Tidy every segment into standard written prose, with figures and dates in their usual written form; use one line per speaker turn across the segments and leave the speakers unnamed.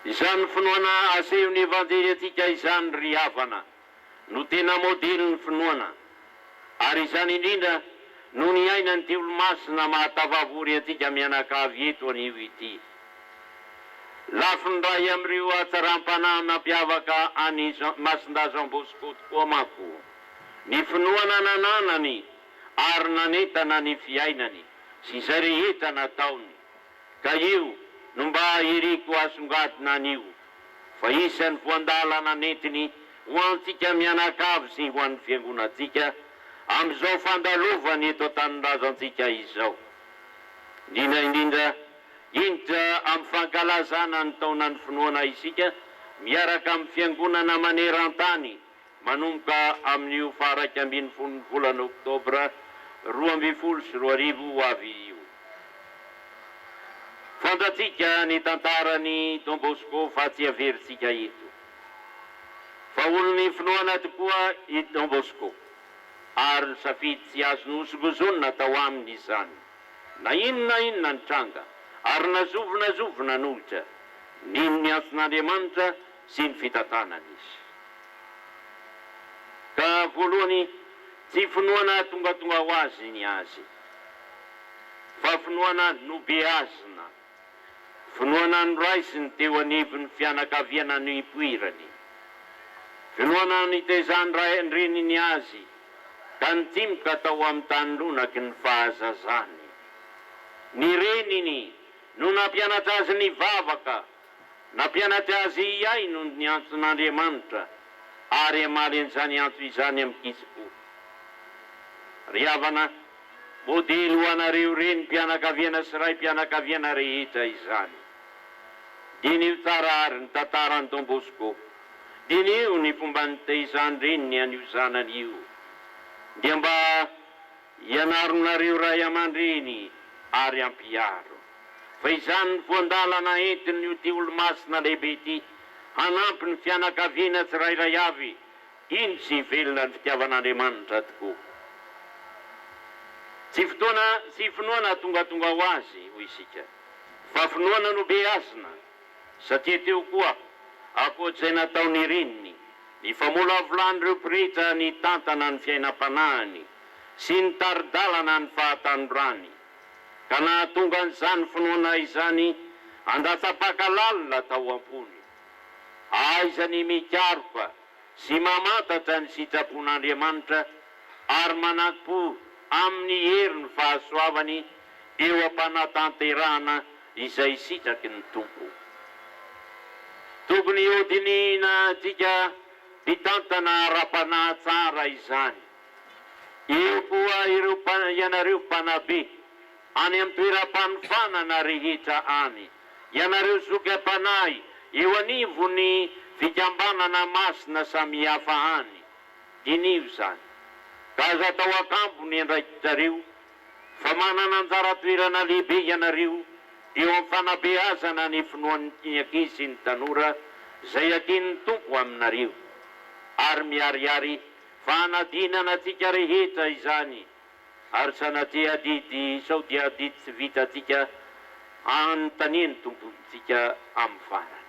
Izany finoana asehon'ny Evanjely antsika izany ry havana no tena modelin'ny finoana, ary izany indrindra no niainan'ity Olomasina mahatafavory antsika mianakavy eto anio ity. Lafiny iray amin'ireo hatsaram-panahy nampiavaka an'i Masindahy Jean Bosco tokoa manko ny finoana nananany ary nanentana ny fiainany sy izay rehetra nataony, ka io no mba iriko hasongadina anio fa isan'ny voan-dalana nentiny ho antsika mianakavy sy ho an'ny Fiangonantsika amin'izao fandalovany eto an-tanindrazantsika izao. Indrindra indrindra, hiditra amin'ny fankalazana ny taonan'ny finoana isika miaraka amin'ny Fiangonana maneran-tany manomboka amin'io faha-11n'ny volana oktobra 2012 ho avy io. Fantatsika ny tantaran'i Don Bosco fa tsy averintsika eto. Fa olon'ny finoana tokoa i Don Bosco ary ny safidy tsy azo nohozongozonina tao aminy izany na inona na inona nitranga ary na zovy na zovy nanohitra, nino ny antson'Andriamanitra sy ny fitantanany izy. Ka voalohany, tsy finoana tongatonga ho azy ny azy, fa finoana nobeazina, finoana noraisiny teo anivon'ny fianakaviana nipoirany, finoana nitezan'ny ray an-dreniny azy ka nitsimoka tao amin'ny tany lonaky ny fahazazany. Ny reniny no nampianatra azy nivavaka Nampianatra azy hihaino ny antson'Andriamanitra ary hamaly an'izany antso izany amin-kitsim-po. Ry havana, modely ho anareo renim-pianakaviana sy raim-pianakaviana rehetra izany. Diniho tsara àry ny tantaran'i Don Bosco. Diniho ny fomba nitaizan-dreniny an'io zanany io. Dia mba Ianaronareo ray aman-dreny ary ampiharo fa izany ny voan-dalana entin'ity Olomasina lehibe ity hanampy ny fianakaviana tsirairay avy hino sy hivelona ny fitiavan'Andriamanitra tokoa. Tsy fotoana tsy finoana tongatonga ho azy, hoy isika, fa finoana nobeazina. Satria teo koa, ankoatr'izay nataon'ny reniny, ny famolavolan'ireo pretra nitantana ny fiainam-panahiny sy nitari-dalana ny fahatanorany, ka nahatonga an'izany finoana izany handatsa-paka lalina tao am-pony. Ahaizany mikaroka sy mamantatra ny sitrapon'Andriamanitra ary manampo amin'ny herin'ny fahasoavany eo am-panatanterahana izay sitraky ny Tompo. Tokony hodinihina antsika mpitantana ara-panahy tsara izany. Eo koa ireo ianareo mpanabe any amin'ny toeram-panofanana rehetra any, ianareo zoky am-panahy eo anivon'ny fikambanana masina samihafa any. Diniho izany, ka aza atao akambo ny andraikitrareo fa manana anjara toerana lehibe ianareo eo amin'ny fanabeazana ny finoan'ny ankizy sy ny tanora izay ankinin'ny Tompo aminareo, ary miharihary fa hanadinana antsika rehetra izany, ary sanatria adidy sao dia adidy tsy vitantsika hanontanian'ny Tompontsika amin'ny farany.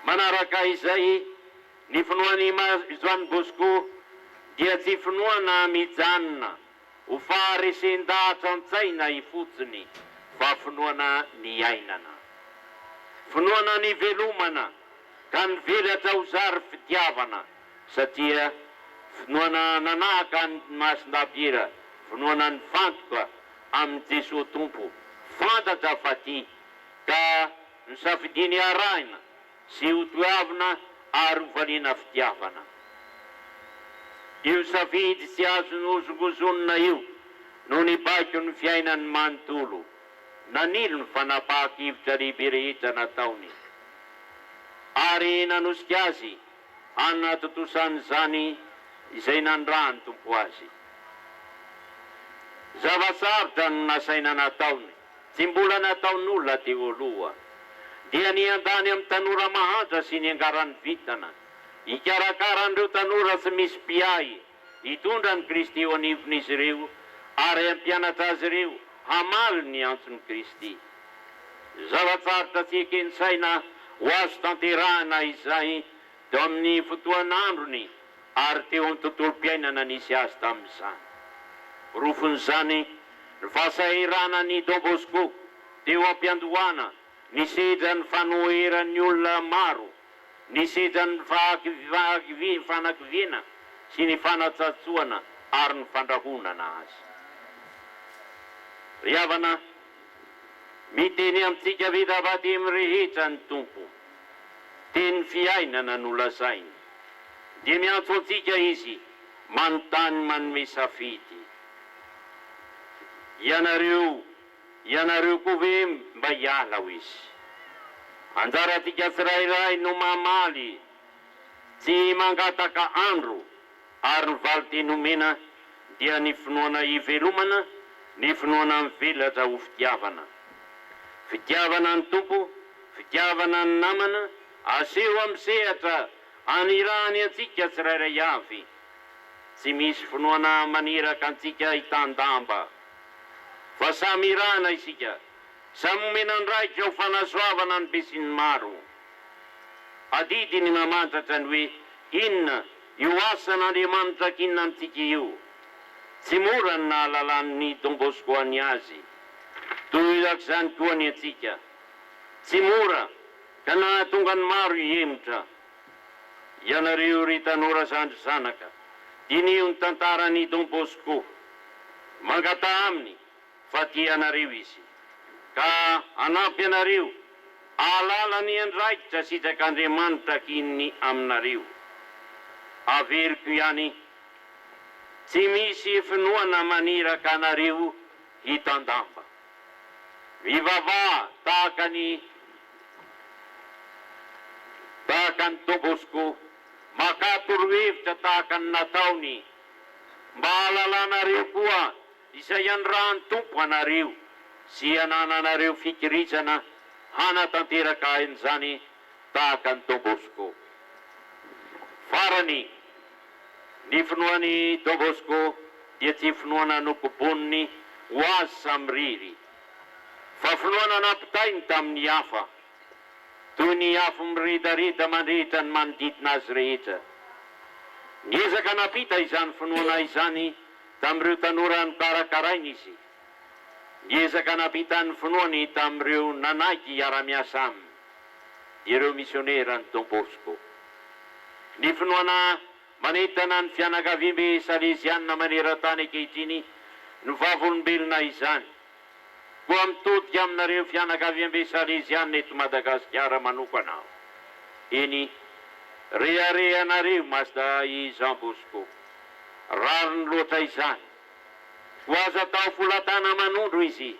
Manaraka izay, Ny finoan'i Juan Bosco dia tsy finoana mijanona ho faharesen-dahatra an-tsaina ifotsiny fa finoana niainana. Finoana nivelomana ka nivelatra ho zary fitiavana satria finoana nanahaka an'i Masindahy Piera, finoana nifantoka amin'i Jesoa Tompo fantatra fa tia ka nosafidiany harahina sy ho toavina ary ho valiana fitiavana. Io safidy tsy azo nohozongozonina io no nibaiko ny fiainany manontolo, nanilo ny fanapahan-kevitra lehibe rehetra nataony, ary nanosika azy hanatontosana izany izay nanirahan'ny Tompo azy. Zava-tsarotra no nasaina nataony. Tsy mbola nataon'olona teo aloha, dia ny handany amin'ny tanora mahantra sy ny angaran'ny vintana, hikarakara an'ireo tanora tsy misy mpiahy, hitondra an'i Kristy eo anivon'izy ireo ary hampianatra azy ireo hamaly ny antson'i Kristy. Zava-tsarotra tsy eken'ny saina ho azo tanterahina izay teo amin'ny fotoan'androny ary teo amin'ny tontolom-piainana nisy azy tamin'izany. Porofon'izany ny fahasahiranan'i Don Bosco teo am-piandohana nisedra ny fanoheran'ny olona maro, nisedra ny fanakiviana sy ny fanatsatsoana ary ny fandrahonana azy. Ry havana, miteny amintsika vita batemy rehetra ny Tompo. Teny fiainana no lazainy. Dia miantso antsika Izy, manontany manome safidy. Ianareo, ianareo koa ve mba hiala hoy Izy. Anjarantsika tsirairay no mamaly, tsy mangataka andro, ary ny valinteny omena dia ny finoana ivelomana, ny finoana mivelatra ho fitiavana. Fitiavana ny Tompo, fitiavana ny namana, aseho amin'ny sehatra anirahany antsika tsirairay avy. Tsy misy finoana maniraka antsika hitan-damba. Fa samy irahana isika, samy omena andraikitra ho fanasoavana ny besinimaro. Adidy ny mamantratra ny hoe inona io asan'Andriamanitra ankinina amintsika io. Tsy mora ny nahalalan'i Don Bosco ny azy. Toy izany koa ny antsika. Tsy mora ka nahatonga ny maro hihemotra. Ianareo ry tanora zandry zanaka, diniho ny tantaran'i Don Bosco. Mangataha aminy fa tia anareo izy, ka hanampy anareo hahalala ny andraikitra sitrak'Andriamanitra ankininy aminareo. Averiko ihany, tsy misy finoana maniraka anareo hitan-damba. Mivavaha tahaka ny tahaka an'i Don Bosco, makà torohevitra tahaka ny nataony, mba hahalalanareo koa izay anirahan'ny Tompo anareo sy hanananareo fikirizana hanatanteraka an'izany tahaka an'i Don Bosco. Farany, ny finoan'i Don Bosco dia tsy finoana nokoboniny ho azy samirery, fa finoana nampitainy tamin'ny hafa, toy ny afo miredareda mandrehitra ny manodidina azy rehetra. Niezaka nampita izany finoana izany tamin'ireo tanora nokarakarainy izy. Niezaka nampita ny finoany tamin'ireo nanaiky hiara-miasa aminy, ireo misioneran'i Don Bosco. Ny finoana manentana ny fianakaviambe salezianina maneran-tany ankehitriny no vavolombelona izany. Koa mitodika aminareo fianakaviambe salezianina eto Madagasikara manokana aho. Eny, reharehanareo Masidahy Jean Bosco. Rariny loatra izany. Koa aza atao folatana manondro izy.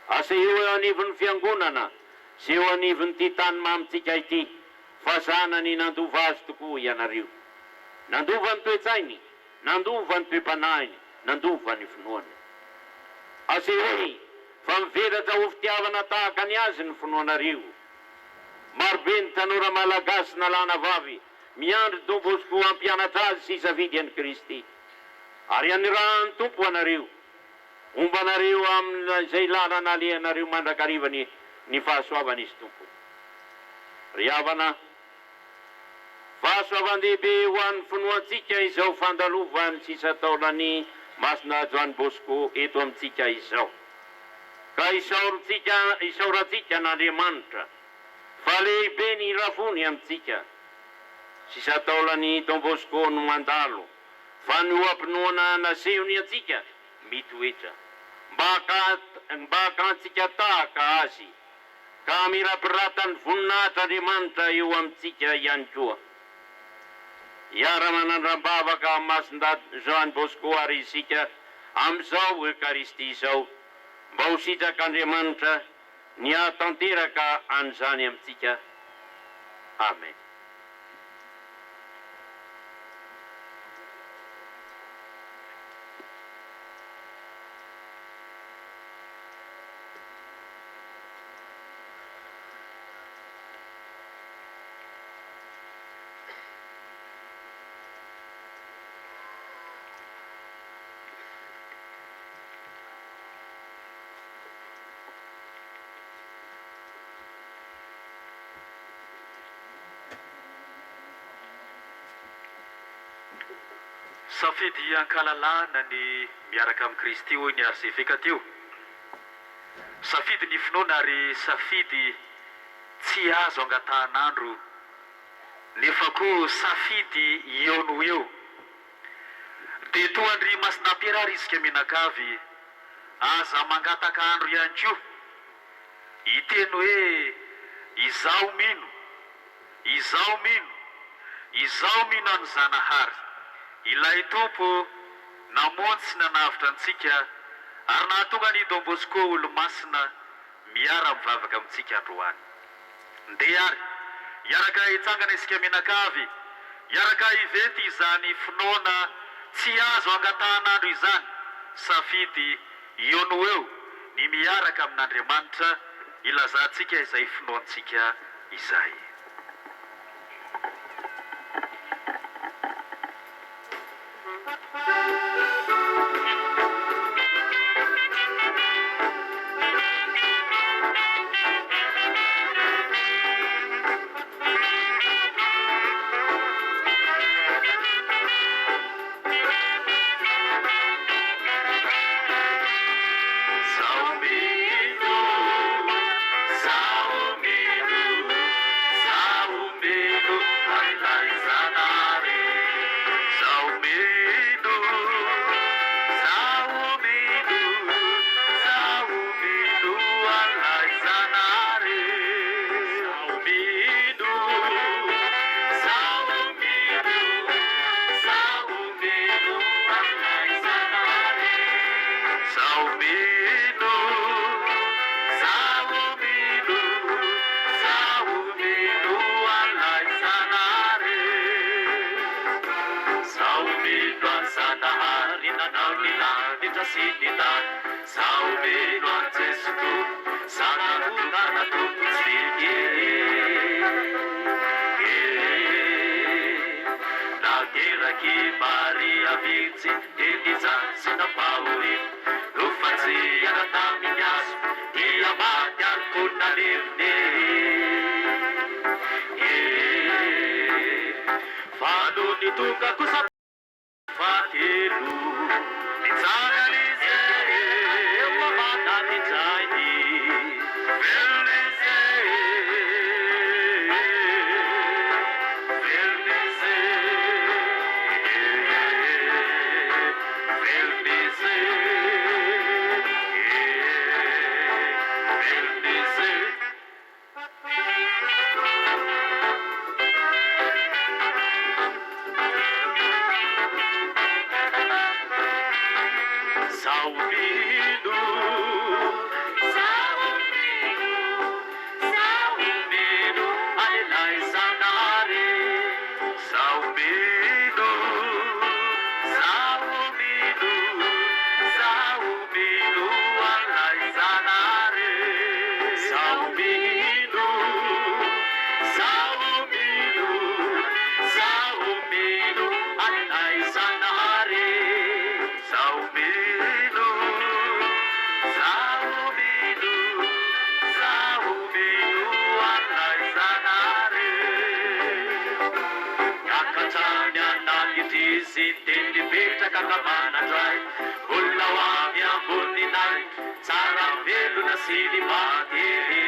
Aseho eo anivon'ny fiangonana sy eo anivon'ity tany mamintsika ity fa zanany nandova azy tokoa ianareo. Nandova ny toe-tsainy, nandova ny toe-panahiny, nandova ny finoany. Asehoy fa mivelatra ho fitiavana tahaka ny azy ny finoanareo. Marobe ny tanora malagasy na lahy na vavy miandry Don Bosco hampianatra azy sy hisafidy an'i Kristy. Ary anirahan'ny Tompo anareo. Homba anareo amin'izay lalana alehanareo mandrakariva ny ny fahasoavana Izy Tompo. Ry havana, fahasoavan-dehibe ho an'ny finoantsika izao fandalovan'ny sisa-taolan'i Masina Joany Bosco eto amintsika izao. Ka isaorintsika, isaorantsika an'Andriamanitra fa lehibe ny hirafony amintsika. Sisa-taolan'i Don Bosco no mandalo, fa ny oha-pinoana nasehony antsika mitoetra. Mba haka, mba hakantsika tahaka azy, ka hamirapiratan'ny voninahitr'Andriamanitra eo amintsika ihany koa. Hiara-manandram-bavaka amin'i Masindahy Joany Bosco àry isika amin'izao Eokaristia izao, mba ho sitrak'Andriamanitra ny hahatanteraka an'izany amintsika. Amen.
Safidy ankalalahana ny miaraka amin'i Kristy hoy ny Arseveka teo. Safidy ny finoana ary safidy tsy azo angatahan'andro nefa koa safidy eo no eo. Dia toa an-dry Masina Piera ary isika mianakavy, aza mangataka andro ihany koa hiteny hoe izaho mino, izaho mino, izaho mino an'i Zanahary, ilay Tompo namonjy sy nanavotra antsika ary nahatonga an'i Don Bosco olomasina miara-mivavaka amintsika androany. Ndeha ary hiaraka hitsangana isika mianakavy, hiaraka hiventy izany finoana tsy azo angatahan'andro izany, safidy eo no eo ny miaraka amin'Andriamanitra hilazantsika izay finoantsika izay.
Zaho mino, zaho mino, zaho mino an'ilay Zanahary. Zaho mino, zaho mino, zaho mino an'ilay Zanahary. Zaho mino, zaho mino, zaho mino an'ilay Zanahary. Zaho mino, zaho mino, zaho mino an'ilay Zanahary. Zaho mino an'i Zanahary nanao ny lanitra sy ny tany. Zaho mino an'i Jeso Tompo, Zanak'olona Tompontsika e. Naterak'i Maria Virjiny dia nijaly sy nampahoriana, nofantsihana tamin'ny hazo, dia maty ary koa nalevina e. Fa nony tonga kosa fahatelo, nitsangana izy e, eo aman-danitray, velona izy e, velona izy e, velona izy e, velona izy e. Zaho mino, zaho mino, zaho mino an'ilay Zanahary. Zaho mino, zaho mino, zaho mino an'ilay Zanahary. Zaho mino, zaho mino, zaho mino an'ilay Zanahary. Zaho mino, zaho mino, zaho mino an'ilay Zanahary. Niakatra any an-danitra izy dia nipetraka ankavanandray, mbola ho avy amboninahitra, tsara velona sy ny maty e e.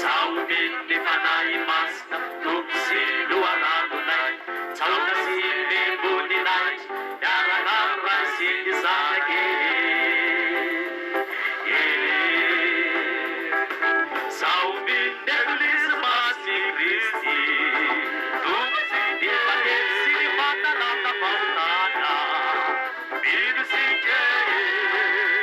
Zaho mino ny Fanahy Masina, Tompo sy Loharanonay, tsaoka sy omem-boninahitra, miaraka amin'ny Ray sy ny Zanaka e e. Zaho mino ny Eglizy Masin'i Kristy, Tompo sy ny Mpanety sy ny Mpanalana fahotana, mino isika e.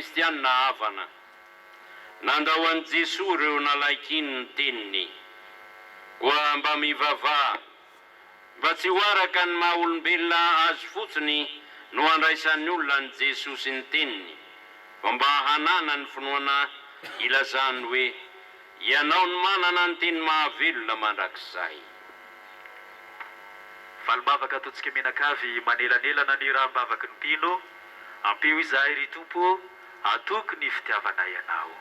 kristianina havana. Nandao an'i Jesoa ireo nalaikiny ny teniny. Koa mba mivavaha, mba tsy ho araka ny maha olombelona azy fotsiny no handraisan'ny olona an'i Jesoa sy ny teniny, fa mba hananany finoana hilazany hoe, Ianao no manana ny teny mahavelona mandrakizay.
Valim-bavaka ataontsika mianakavy manelanelana ny rà-mbavaky ny mpino, Ampio izahay ry Tompo ô, hatoky ny fitiavanay Anao.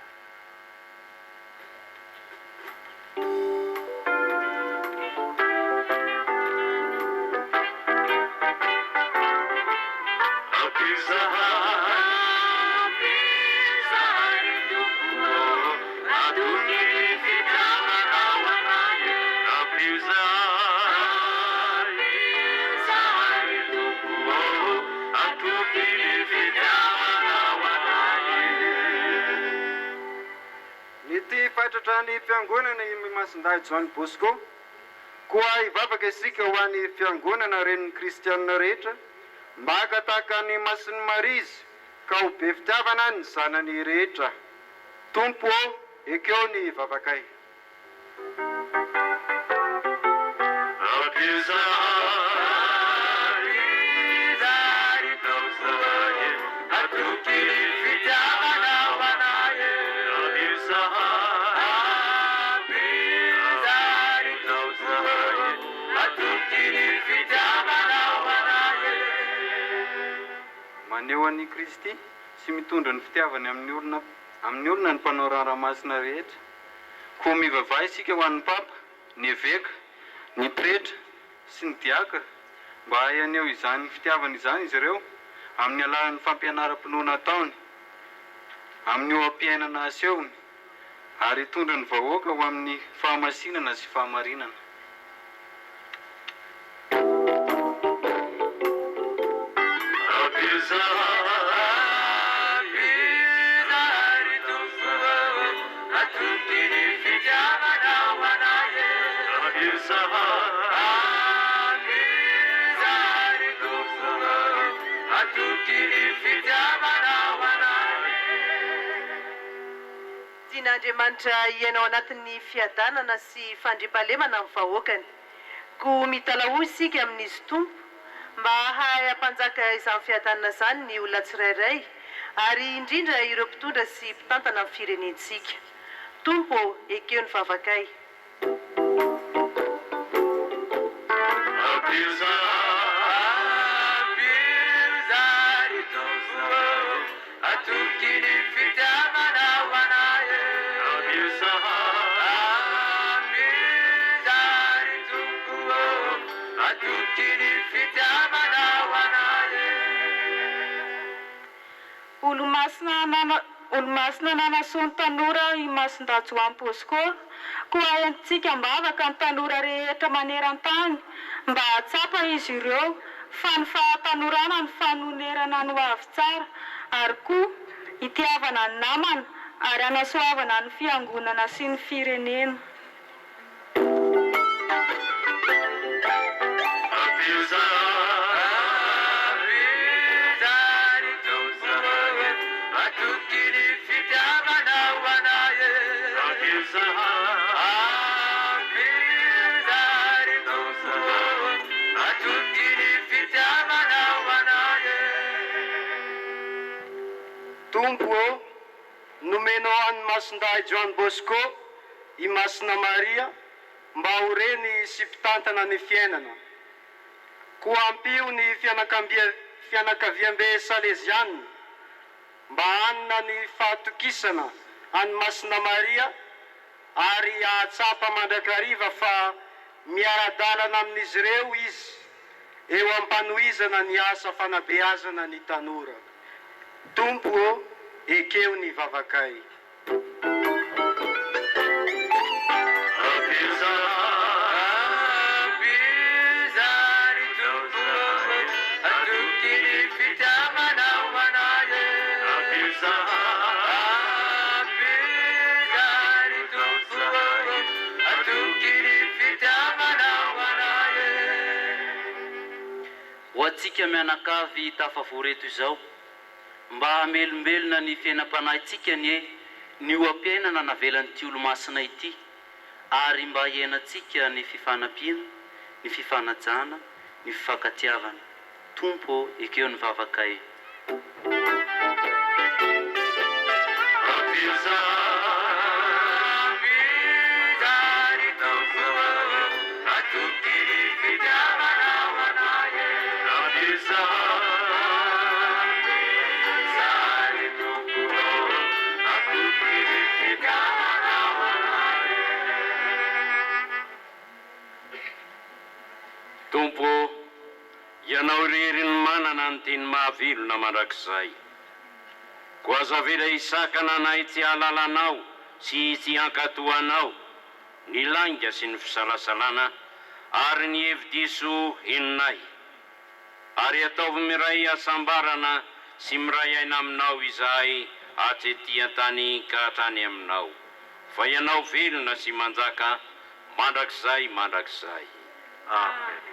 Ampio izahay. Ampio izahay ry Tompo ô, hatoky ny fitiavanao anay e. Ampio izahay. Ampio izahay ry Tompo ô, hatoky ny fitiavanao anay e.
Nity fatratra ny Fiangonana i Masindahy Joany Bosco, koa hivavaka isika ho an'ny Fiangonana renin'ny Kristianina rehetra mba haka tahaka an'i Masin'i Maria izy ka ho be fitiavana ny zanany rehetra. Tompo ô, ekeo ny vavakay.
Maneho an'i Kristy sy mitondra ny fitiavany amin'ny olona amin'ny olona ny mpanao raharaha masina rehetra. Koa mivavaha isika ho an'ny Papa, ny Eveka, ny Pretra sy ny Diakra mba hahay haneho izany fitiavana izany izy ireo amin'ny alalan'ny fampianaram-pinoana ataony, amin'ny oha-piainana asehony ary hitondra ny vahoaka ho amin'ny fahamasinana sy fahamarinana.
Tian'Andriamanitra hiaina ao anatin'ny fiadanana sy fandriampahalemana ny vahoakany. Koa mitalahoa isika amin'Izy Tompo mba hahay hampanjaka izany fiadanana izany ny olona tsirairay ary indrindra ireo mpitondra sy mpitantana ny firenentsika. Tompo ô, ekeo ny vavakay.
Olomasina nana Olomasina nanasoa ny tanora i Masindahy Joany Bosco, koa entintsika am-bavaka ny tanora rehetra maneran-tany mba hahatsapa izy ireo fa ny fahatanorana no fanonerana ny hoavy tsara ary koa hitiavana ny namana ary hanasoavana ny fiangonana sy ny firenena.
Tompo ô, Nomenao an'i Masindahy Joany Bosco i Masina Maria mba ho reny sy mpitantana ny fiainana. Koa ampio ny fianakaviambe Saleziana mba hanana ny fahatokisana an'i Masina Maria ary hahatsapa mandrakariva fa miara-dalana amin'izy ireo izy eo am-panohizana ny asa fanabeazana ny tanora. Tompo ô, ekeo ny vavakay.
Ho antsika mianakavy tafavory eto izao. Mba hamelombelona ny fiainam-panahintsika anie ny oha-piainana navelan'ity Olomasina ity, ary mba hiainantsika ny fifanampiana, ny fifanajana, ny fifankatiavana. Tompo ô, ekeo ny vavakay.
Tompo ô, Ianao irery no manana ny teny mahavelona mandrakizay. Koa aza avela hisakana anay tsy hahalala Anao sy tsy hankatò Anao ny lainga sy ny fisalasalana ary ny hevi-diso henonay. Ary ataovy miray hasambarana sy miray aina Aminao izahay hatrety an-tany ka hatrany Aminao, fa Ianao velona sy manjaka mandrakizay mandrakizay. Amen.